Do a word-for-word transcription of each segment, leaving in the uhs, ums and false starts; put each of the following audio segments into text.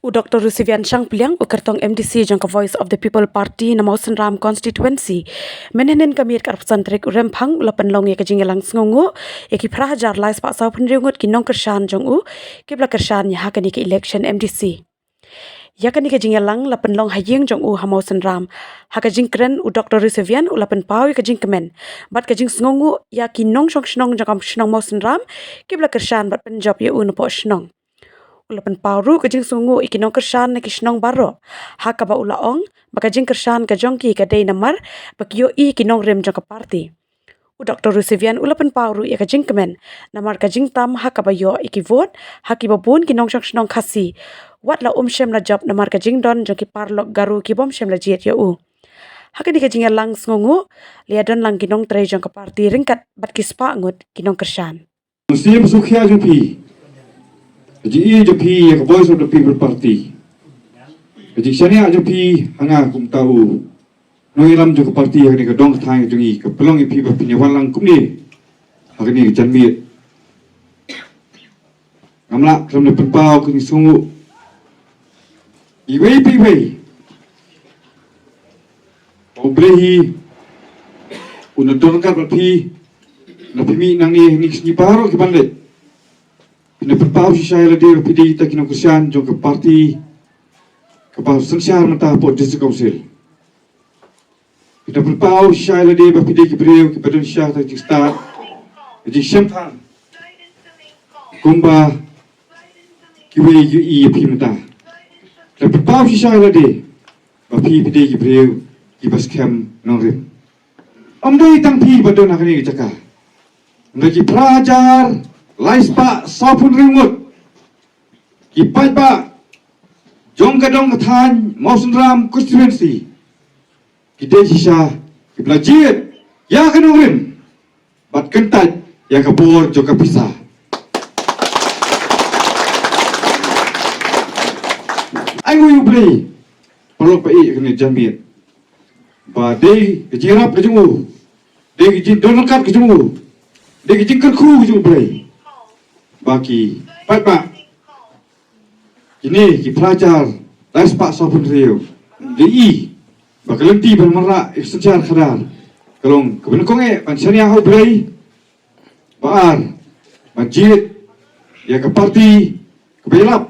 U Doktor Rusivian Shangpliang, u kyrtong M D C jong ka Voice of the People Party na Mawsynram Constituency, mynhynnin ka miet ka arphew san tarik u Rymphang, u la pynlong ïa ka jingïalang sngewnguh ïa ki phra hajar lai spah saw phew hynriew ngut ki nongkyrshan jong u kiba la kyrshan ïa ha kane ka election M D C. Ïa kane ka jingïalang la pynlong ha ïing jong u ha Mawsynram. Ha ka jingkren, u Doktor Rusivian u la pynpaw ïa ka jingkmen bad ka jingsngewnguh ïa ki nongshong shnong jong ka shnong Mawsynram kiba la kyrshan bad pynjop ïa u napoh shnong. U la pynpaw ruh ka jingsngewnguh ïa ki nongkyrshan na ki shnong baroh, ha kaba u la ong ba ka jingkyrshan ka jong ki ka dei namar ba ki ïohi ki nongrim jong ka party. U Doktor Rusivian u la pynpaw ruh ïa ka jingkmen namar ka jingtam ha kaba ïoh ïa ki vote ha kiba bun ki nongshong shnong Khasi, wat la um shym la jop namar ka jingdon jong ki paralok Garo ki bym shym la jied ïa u. Ha kane ka jingïalang sngewnguh la ïadon lang ki nongtrei jong ka party ryngkat bad ki spah ngut ki nongkyrshan. Mynsiem sngewkhia jong phi, ka jingïeit jong phi ïa ka Voice of the People Party, ka jingshaniah jong phi ha nga kum uta u nongïalam jong ka party ha kane ka dong ka thaiñ jong ngi, ka pynlong ïa phi ba phin ïa wan lang kumne ha kane ka janmiet. Ngam lah khlem da pynpaw ka jingsngewnguh iwei pa iwei. U Blei hi un don ryngkat bad phi, na phi mih nangne ha kine ki sngi baroh ki ban leit. Phin da pynpaw shisha ïa lade ba phi dei kita ki nongkyrshan jong ka party kaba synshar mynta hapoh District Council. Phin da pynpaw shisha ïa lade ba phi dei ki briew kiba don shisha ka jingstad, ka jingshemphang kumba kiwei ki ïohi ïa phi mynta. Phin da pynpaw shisha ïa lade ba phi phi dei ki briew kiba skhem nongrim. Ym dei tang phi ba don ha kane ka jaka, hynrei ki phra hajar lai spah saw phew hynriew ngut ki paidbah jong ka dong ka thaiñ Mawsynram Constituency, ki dei shisha kiba la jied ïa ka nongrim bad kyntait ïa ka bor jong ka pisa. Ai nguh ïa U Blei, paralok ba ïeit ha kane ka janmiet, ba dei ka jingïarap ka jong u, dei ka jingdon ryngkat ka jong u, dei ka jingkyrkhu ka jong U Blei ba ki paidbah, kine ki phra hajar lai spah saw phew hynriew, dei ba ka lynti ban wanrah ïa ka synshar khadar ka long kaba nyngkong eh ban shaniah ha U Blei, ba ar ban jied ïa ka party kaba ïalap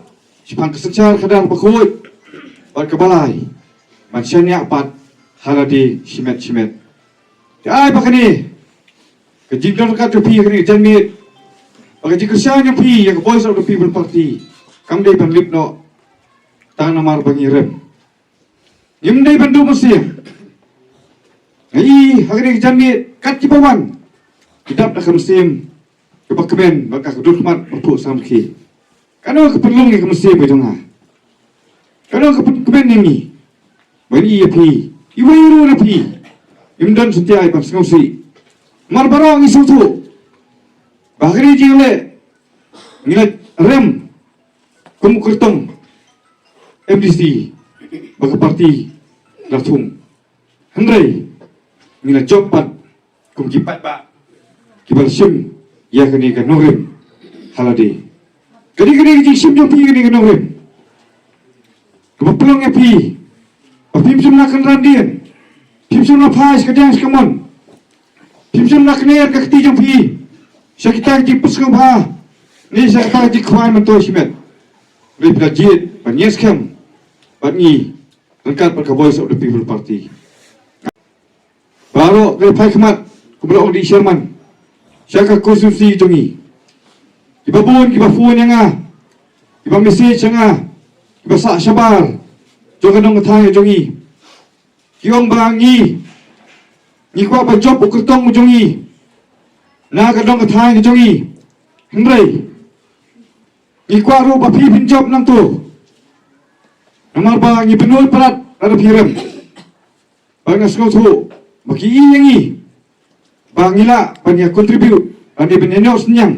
shaphang ka synshar khadar bakhuid, bad kaba lai ban shaniah pat ha lade shimet shimet. Te ai ba kane ka jingdon ryngkat jong phi ha kane ka janmiet, ba ka jingkyrshan jong phi ïa ka Voice of the People Party kam dei ban lip noh tang namar ba ngi rem. Ngim dei ban duh mynsiem. Nga i ha kane ka janmiet kat kiba wan ki dap da ka mynsiem kaba kmen bad ka dur khmat ba phuh samrkhie. Kano ka pynlong ïa ka mynsiem ka jong nga? Kano ka pynkmen ïa ngi? Ba ngi ïa phi, iwei ruh na phi, im don shuh ïa ban sngewsih. Namar baroh ngi sngewthuh ba ha kane ka jingleh ngi la rem kum u kyrtong M D C ba ka party la thung. Hynrei ngi la jop pat kum ki paidbah kiba la shim ïa kane ka nongrim ha lade. Kane, kane ka jingshim jong phi ïa kane ka nongrim kaba pynlong ïa phi ba phim shym la kynran dien, phim shym la phai sha ka diang sha ka mon, phim shym la kner ka kti jong phi sha kita ki jingpynsngewbha ne sha kita ki jingkhwai myntoi shimet. Hynrei phi la jied ban ïeng skhem bad ngi ryngkat bad ka Voice of the People Party. Baroh ki phai khmat, kumba la ong i Sherman, sha ka constituency jong ngi, kiba bun kiba phone ïa nga, kiba message ïa nga, kiba sah shabar jong ka dong ka thaiñ jong ngi, ki ong ba ngi, ngi kwah ban jop u kyrtong jong ngi na ka dong ka thaiñ jong ngi. Hynrei ngi kwah ruh ba phi phin jop nangto, namar ba ngi pynlut palat lada phi rem. Ba nga sngewthuh ba ki ïa ngi ba ngi lah ban ïa contribute lane ban ïa ïohsngew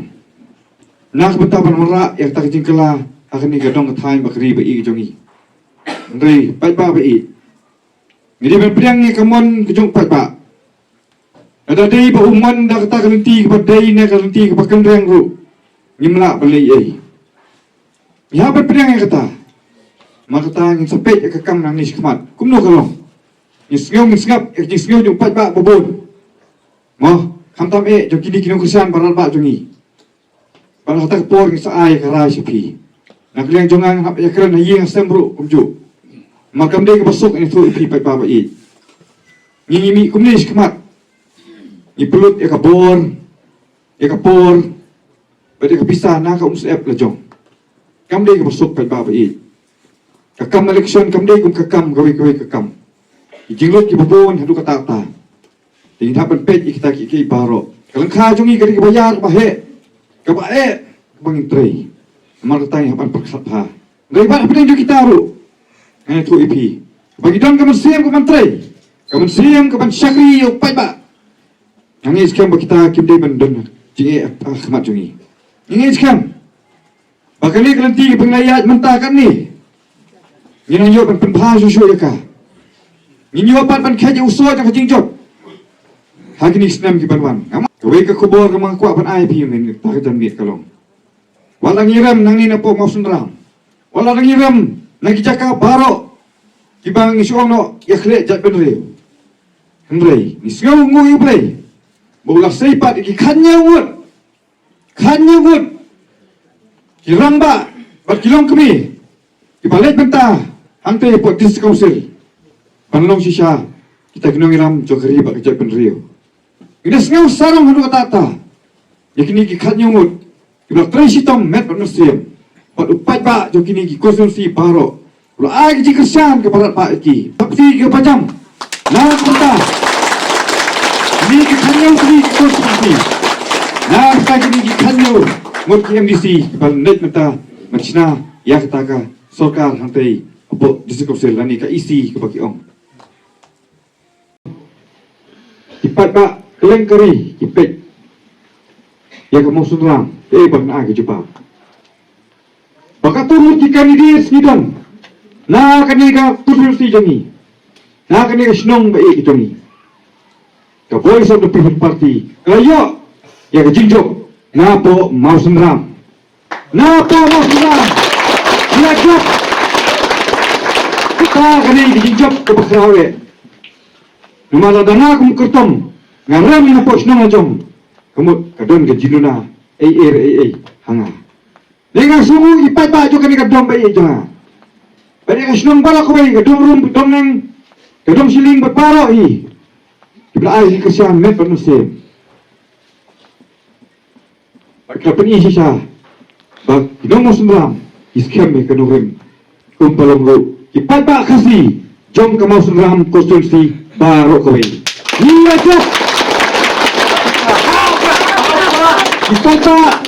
na ka bynta ban wanrah ïa kata ka jingkylla ha kane ka dong ka thaiñ ba ka ri ba ïeit ka jong ngi. Hynrei paidbah ba ïeit, ngi dei ban pdiang ïa ka mon ka jong paidbah. Lada dei ba u mon da kata ka lynti kaba dei ne ka lynti kaba kynreng ruh, ngim lah ban leh ei. Ngi hap ban pdiang ïa kata. Namar kata ngin sa peit ïa ka kam nangne shakhmat kumno ka long. Ngin sngew, ngin sngap ïa ka jingsngew jong u paidbah ba bun. Mo, khamtam eh jong kine ki nongkyrshan baroh ba jong ngi. Bad ha kata ka por ngin sa ai ka rai sha phi. Na ka liang jong nga, nga hap ïakren ha ïing ha sem ruh kumjuh. Namar kam dei kaba suk ïathuh ïa phi paidbah ba ïeit. Ngi, ngi mih kumne shakhmat. Ngi pynlut ïa ka bor, ïa ka por, bad ïa ka pisa na ka umsyep la jong. Kam dei kaba suk paidbah ba ïeit. Ka kam election kam dei kum ka kam kawei kawei ka kam. Ki jinglut kiba bun haduh katta katta. Te ngin hap ban peit ïa kita kiei kiei baroh. Ka lyngkha jong ngi ka dei kaba ïar kaba heh, kaba eh, kaba ngin trei. Namar kata ngi hap ban pyrkhat bha. Hynrei bad hapdeng jong kita ruh, nga ïathuh ïa phi, ba ngi don ka mynsiem ka ban trei, ka mynsiem ka ban shakri ïa u paidbah. Nga ngeit skhem ba kita kim dei ban don jingeh ha khmat jong ngi. Nga ngeit skhem ba kane ka lynti kaba ngi la ïaid mynta katne, ngin nang ïoh ban pynbha shuh shuh ïa ka. Ngin ïoh pat ban kheit ïa u soh jong ka jingjop ha kine ki snem ki ban wan. Kawei ka khubor kaba nga kwah ban ai phi mynta, kata ka janmiet ka long, wat la ngi rem nangne napoh Mawsynram, wat la ngi rem na ki jaka baroh kiba ngi shu ong noh ïa khleh jaitbynriew, hynrei ngi sngewnguh ïa U Blei ba u la sei pat ïa ki khathynñiew ngut, khathynñiew ngut ki rangbah bad ki longkmie kiba leit bynta hangtei hapoh District Council ban long shisha kita ki nongïalam jong ka ri bad ka jaitbynriew. Ngi da sngew sarong haduh katta katta ïa kine ki khathynñiew ngut kiba la trei shitom met bad mynsiem bad u paidbah jong kine ki constituency baroh. U la ai ka jingkyrshan kaba radbah ïa ki. Bad ki kaba jam na ka bynta kine ki khathynñiew tylli ki constituency, na ka bynta kine ki khathynñiew ngut ki M D C kiba leit mynta ban shna ïa kata ka sorkar hangtei hapoh District Council lane ka E C kaba ki ong. Ki paidbah kylleng ka ri ki peit ïa ka Mawsynram, eh, ba ngi ai ka jubab. Ba katto ngut ki candidates ngi don na kane ka constituency jong ngi, na kane ka shnong ba ïeit jong ngi, ka Voice of the People Party ka la ïoh ïa ka jingjop napoh Mawsynram. Napoh Mawsynram. Ngi la jop. Kata ka dei ka jingjop kaba khraw eh. Namar lada nga kum kyrtong nga rem napoh shnong la jong, ka mut ka don ka jingduna ei ei ei ei ha nga. Dei nga sngew i paidbah jong kane ka dong ba ïeit jong nga, ba dei ka shnong baroh kawei, ka dong Rum, ka dong Neng, ka dong Shilliang bad baroh hi, kiba la ai ki kyrshan met bad mynsiem. Bad ka pyni shisha ba ki nong Mawsynram ki skhem ïa ka nongrim. Kumba long ruh ki paidbah Khasi jong ka Mawsynram constituency baroh kawei. Ngi ïa jop ki paidbah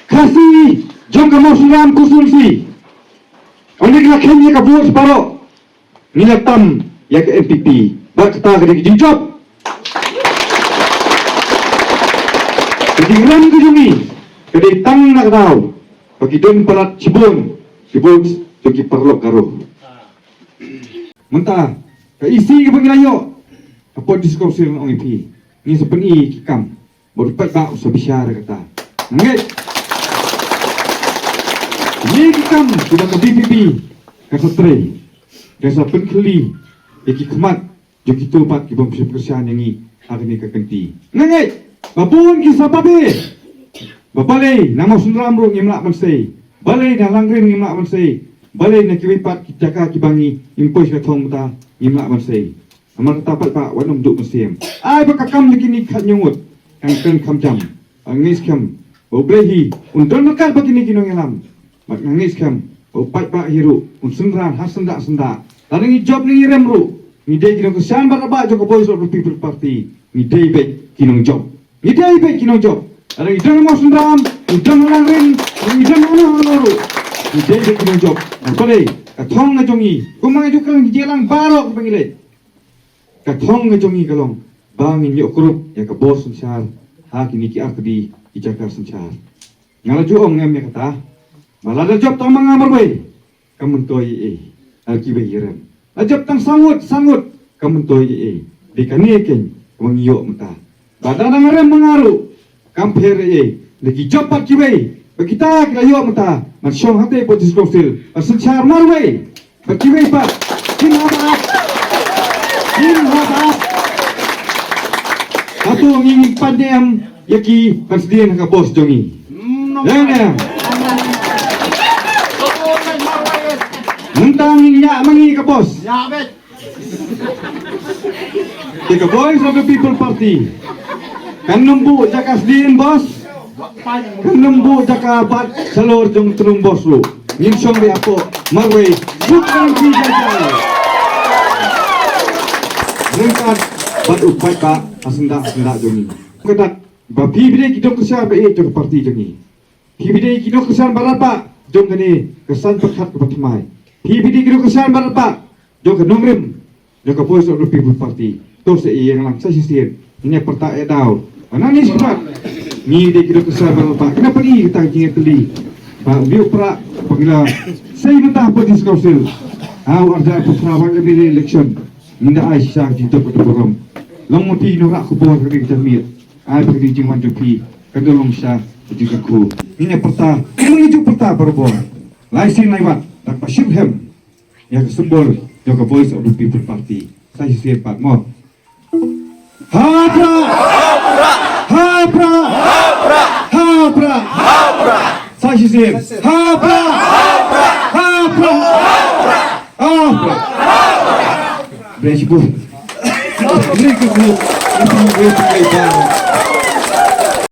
Khasi jong ka Mawsynram constituency. Ynda ki la kheiñ ïa ka vote baroh, ngi la tam ïa ka N P P. Bad kata ka dei ka jingjop. Ka jingrem ka jong ngi ka dei tang na ka daw ba ki don palat shibun ki vote jong ki paralok Garo. Mynta ka E C kaba ngi la ïoh hapoh District Council, nga ong ïa phi, ngi sa pyni ki kam. Bad u paidbah u sa bishar ïa kata. Ngeit. Ngi ki kam kiba ka V P P ka sa trei, ka sa pynkhylli ïa ki khmat jong kito pat ki bym shym kyrshan ïa ngi ha kane ka kynti. Nga ngeit ba bun ki sa babe ba balei na Mawsynram ruh ngim lah ban sei, balei na Langrin ngim lah ban sei, balei na kiwei pat ki jaka kiba ngi, ngim poi sha ka thong mynta ngim lah ban sei. Namar kata paidbah, wat nym duh mynsiem. Ai ba ka kam na kine ki khathynñiew ngut kan kren kham jam. Nga ngeit skhem ba U Blei hi un don ryngkat bad kine ki nongïalam. Bad nga ngeit skhem ba u paidbah hi ruh un synran ha syndah syndah. Lada ngi jop ne ngi rem ruh, ngi dei ki nongkyrshan bad rangbah jong ka Voice of the People Party. Ngi dei beit ki nongjop. Ngi dei beit ki nongjop. Lada ngi don ha Mawsynram, ngi don ha Langrin, ngi don hano hano ruh, ngi dei beit ki nongjop. Namar balei? Ka thong ka jong ngi, kumba nga ju kren, ngi jingïalang baroh kiba ngi leh, ka thong ka jong ngi ka long ba ngin ïoh kurup ïa ka bor synshar ha kine ki artylli ki jaka synshar. Nga la ju ong em ïa kata, ba lada jop tang ma nga marwei, kam myntoi ei ei, lada kiwei ki rem. Lada jop tang saw ngut, saw ngut, kam myntoi ei ei. Dei kane keiñ kaba ngi ïoh mynta. Ba lada nga rem ma nga ruh, kam pher ei ei. Lada ki jop pat kiwei, ba kita ki la ïoh mynta ban shong hangtei hapoh District Council ban synshar marwei. Bad kiwei pat, kin hap ap. Kin hap ap. Hato ngi ngi pan em ïa ki ban sdien ha ka bos jong ngi. Em em. Mynta ngi ïa ma ngi ka bos. Te ka Voice of the People Party kan nym buh jaka sdien bos. Kan nym buh jaka bat shalor jong tnum bos ruh. Ngin shong ri apo marwei. Suk kan ki jaka. Rengkat bat u paidbah ha syndah syndah jong ngi. Kata ba phi bide ki dok kyrshan ba ïeit jong ka parti jong ngi. Phi bide ki dok kyrshan ba radbah jong kane ka san pyrkhat kaba thymmai. Phi bide ki dok kyrshan ba radbah jong ka nongrim jong ka Voice of the People Party. To sa ïa lang sa shisien ngin ïa pyrta ïa daw. Ba nangne shakhmat ngi dei ki dok kyrshan ba radbah. Kane phi kata ki ïa tylli ba u dei u prah ba ngi la sei mynta ha District Council. Ha u arja pyrta ba ngi election. Ngi da ai shisha ki dok ka burom. Long ma phi nora khubor ka dei ka miet. Ai phi ka dei jingwan jong phi. Ka dei long shisha ka jingkyrkhu. Ngi ïa pyrta, ngi ju pyrta barabor. Lai sien lai wat da kaba shim hem ïa ka symbol jong ka Voice of the People Party. Sa shisien pat mo. Ha prah! Ha prah! Ha prah! Sa shisien. Ha prah! Ha prah! Ha prah! Bless you. Bless you.